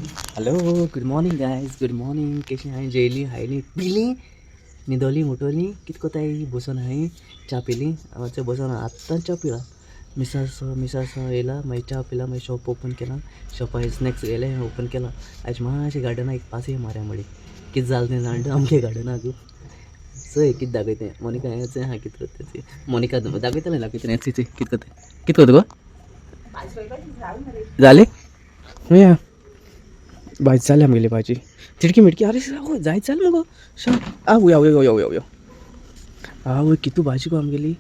Hello, good morning guys, good morning. केशी हांवें जेयली, खायली, पिली, न्हिदोली, उठोली, कित कोताय बसून हांवें च्या पिली. मातशें बसून आत्तां च्या पिला. मिसासो मिसासो येयला, मागीर च्या पिला, मागीर शॉप ओपन केला. शॉपार स्नॅक्स येयले, ओपन केला. आयज मातशें गार्डनाक एक पासय मारया म्हणली. कितें जालें तें जाणा आमगे गार्डनाक. चोय कितें दाखयता तें. मोनिका हें चोय आहा कितें करता तें. मोनिका दाखयतलें दाखयतलें. चोय चोय कितें करता, कितें करता गो. जालें या भाजी जाली आमगेली भाजी. तिडकी मिडकी. अरे जायत जाल मुगो. आवय आवय आवय आवय आवय आवय, कितू भाजी गो आमगेली.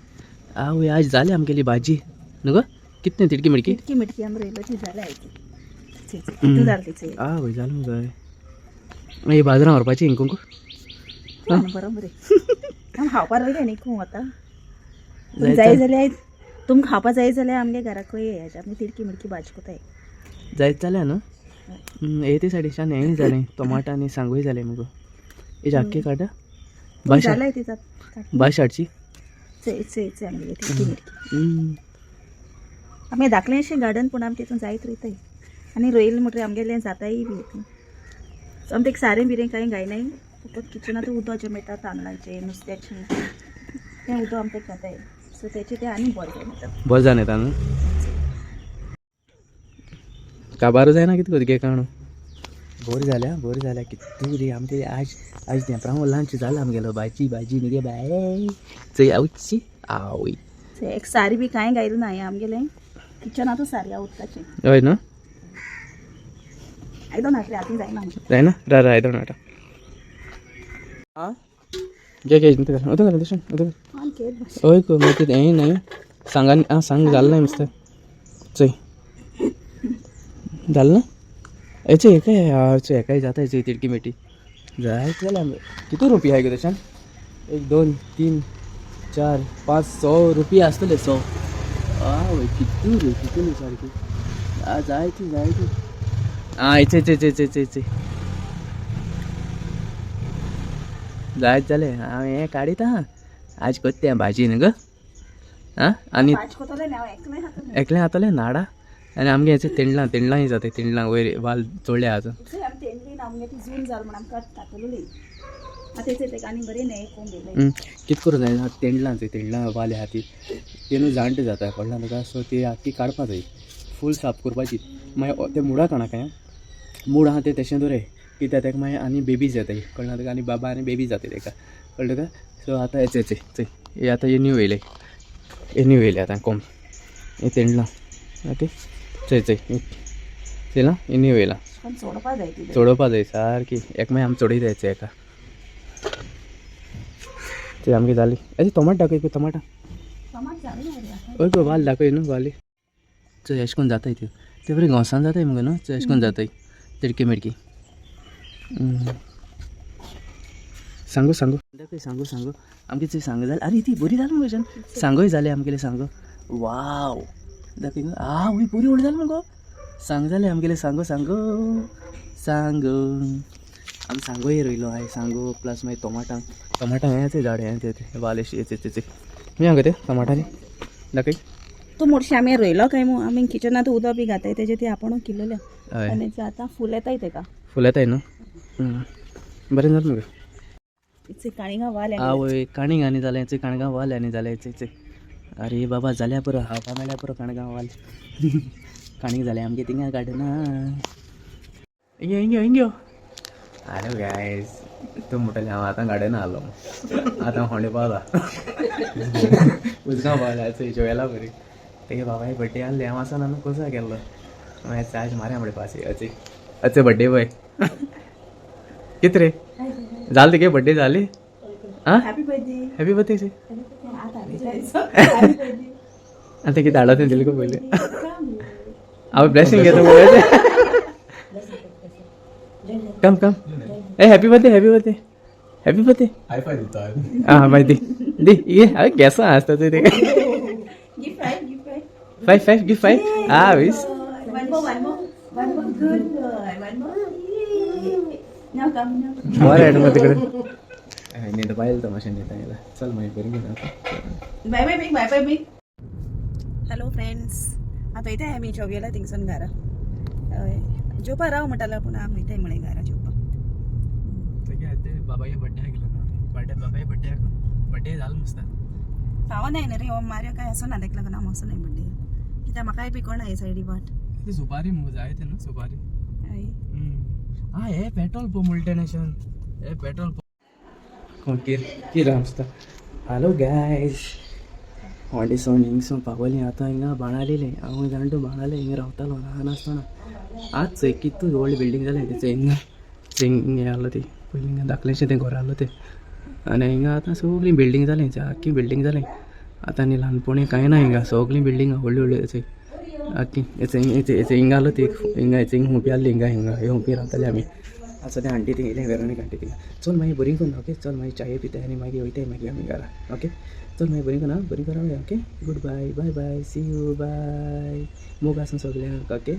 आवय, आज जाली आमगेली भाजी न्हू गो. कितने तिडकी मिडकी. तिडकी मिडकी आमी रोयलो ती जाल्या. कितू जालें तिचे. आवय, जालें मुगो. मागीर बाजारान व्हरपाची हिंकूंक. बरोबर आमी खावपा रोयलें न्ही खूब आतां जाय जाल्यार तुमकां खावपा जाय जाल्यार आमगे घराकूय येयात. आमी तिडकी मिडकी भाजी कोताय. जायत जाल्या न्हू. हे ते सायडीच्यान हेंय जालें, टोमाटो आनी सांगूय जालें मुगो. हेजे आख्खे काडटा. जालें ती. भाजी हाडची. चय चय चय आमगेली तिडकी मिडकी. आमी धाकलें अशें गार्डन, पूण आमी तितून जायत रोयताय आनी रोयल म्हणटकीर आमगेलें जाताय बी. सो आमी तेका सारें बिरें कांय घायनाय. फकत किचनांत उदक जें मेळटा, तांदळाचें, नुस्त्याचें, तें उदक आमी तेका घाताय. सो तेचें तें आनी बरें जावन येता. बरें जावन येता न्हू. काबारू जायना कितें करता काणू. बोर जाल्या, बोर जाल्या. कितू रे आमचे आज. आज तेंपरां लंच जाला आमगेलो. भाजी भाजी न्ही गे बाय. चोय आवची आवय. एक सारी बी कांय घायलें ना हें आमगेलें किचनांतूच सारी आहा उदकाचें. हय न्हू. आयदन हाडलें आतां जायना. जायना. रा रा आयदन हाडटा. आं, घे घे, उदक घाल, उदक घाल, उदक. हय गो, मागीर कितें हें न्हय सांगा. आं, सांग जालें ना नुस्तें. चोय जालें ना. हेचे हेकाय चोय, हेकाय जाता. चोय तिडकी मिटी जायत जाल्यार आमी कितू रुपया आहाय गो तशें. 1 2 3 4 5 100 रुपया आसतले, 100. आवय, कितू रे, कितू न्ही सारकी. आ, जायती जायती. आं, हेचे हेचे हेचे हेचे हेचे जायत जालें. हांव हें काडिता. आज कोत्ते भाजी न्हू गो. आं, आनी एकलें जातलें नाडा. आनी आमगे हेचे तेंडलां, तेंडलांय जाता. तेंडलां वयर वाल चोडले आसा. कितें करूं जायना. तेंडलां चोय, तेंडलां वाल आहा ती ते न्हू जाणटे जाता, कळना तुका. सो ती आख्खी काडपा जाय, फूल साफ करपाची. मागीर ते मुळां काणाक मूळ आहा ते तशें दवराय, कित्याक तेका मागीर आनी बेबीज जाताय, कळना तुका. आनी बाबा आनी बेबी जाताय तेका, कळ्ळें तुका. सो आतां हेचे चोय चोय, हे आतां हे न्यू येयले, हे न्यू येयले आतां कोम हे तेंडलां. ओके, चोय चोय चोयलां, हे न्यू येयलां. चोडपा जाय. चडोवपा जाय सारकी. एक मागीर आमी चडयत जायचे एका. ते आमगे जाली. अरे, टोमाट दाखय, टमाटा. हय गो, वाल दाखय न्हू वाली. चोय अशें करून जाताय त्यो. ते बरें घोंसान जाताय मुगो न्हू. चोय अशें करून जाताय तिडकी मिडकी. सांगू सांगू दाखय, सांगू सांगू आमगे. चोय सांगू जालें. अरे, ती बरी जाली मुगो. सांगूय जालें आमगेलें. सांगू, वाव, दाखय गो. आवय, बरी व्हडली जाली मुगो. सांग जालें आमगेलें. सांगू सांगू सांगू. आमी सांगोय रोयलो हाय. सांगो प्लस मागीर टोमाटां. टोमाटां हें झाड हें तें वाल अशी येते. मी हांगा ते टोमाटांनी दाखय. तूं मोडशी आमी रोयलो काय मू. आमी किचनांत उदक बी घाताय तेजे ती आपण किल्लल्या. हय. आनी आतां फूल येताय तेका. फूल येताय न्हू. बरें जालें मुगो. काणिंगां वाल. आवय, काणिंग आनी जालें. चोय काणगां वाल आनी जालें. चोय चोय. अरे बाबा, जाल्या पुरो, खावपा मेळ्ळ्या पुरो. काणगां वाल, काणींग जालें आमगे थिंगा गार्डना. हिंगे हिंगे हिंगे. अरे गायज, तूं म्हणटलें हांव आतां गार्डना आलो, आतां फोंडे पावला, उजगांव पावला. चोय जेवेला बरी. तेगे बाबाय बड्डे आहले, हांव आसा न्हू कोसा गेल्लो. मागीर चार्ज मारया म्हळे पासी. अचे अचे बड्डे बॉय कित रे जालें तुगे बड्डे जाली. आं. Happy birthday. Happy birthday. आतां कितें हाडला तें दिलें गो पयलीं. हांव ब्लेसिंग घेता पळय. Come come. A, happy birthday, happy birthday, happy birthday. Hi-fi दिता. आं, मागीर दी दी. ये हांवें गॅसां आसता ते. Give five, give five. Five, five, give five. आं, वीस. One more, one more, one more, good boy. One more. Now come now. बरें हाड मग तिकडे. न्हिदपा येयला तो मातशें न्हिदता येयला. चल मागीर बरीं घेता. Bye bye big, bye bye big. Hello friends, आतां वयता आमी जोगेला थिंगसून घरा. हय. जेवपा राव म्हणटालो पूण आमी वयताय म्हळें घरा जेवपाक. ते बाबागे बड्डे गेलो ना, बड्डे बाबागे बड्डे बड्डे जालो मस्त. पावनाय न्ही रे हो मार्यो काय असो ना, तेका लागून हांव वचोनाय बड्डे, कित्याक म्हाकाय बी कोण आहे सायडी वाट. ते सुपारी मुगो जाय ते न्हू सुपारी. हय. हा, हे पेट्रोल पंप मल्टीनॅशनल, हे पेट्रोल पंप कोण किर आमस्ता. हॅलो गायज, होंडेसोन हिंगसोन पावली आतां हिंगा बाणालेले. हांव जाणटो बाणाले हिंगा रावतालो ल्हान आसतना. आज चोय कितू व्हडली बिल्डींग जालें तें. चोय हिंगा चोय, हिंग हें आहलो ती पयलीं हिंगा धाकलेशें तें घर आहलो तें. आनी हिंगा आतां सगळीं बिल्डींग जालें, आख्खी बिल्डींग जालें आतां. आनी ल्हानपणी कांय ना, हिंगा सगळीं बिल्डींग व्हडली व्हडली. चोय आख्खी हेचे हिंगा आहलो ती हिंगा, हेचे हिंग हुंपी आहली हिंगा. हिंगा हे हुंपी रावताली आमी. आतां तें आंटी थिंग येयलें, वेरोनिक आंटी थिंगा. चल मागीर बरी करून, ओके. चल मागीर चाय पिताय आनी मागीर वयताय मागीर आमी घरा. ओके, चल मागीर बरी करून, बरी करून रावया. Okay, good bye, bye bye, see you, bye. मोग आसूं सगल्यांक. ओके.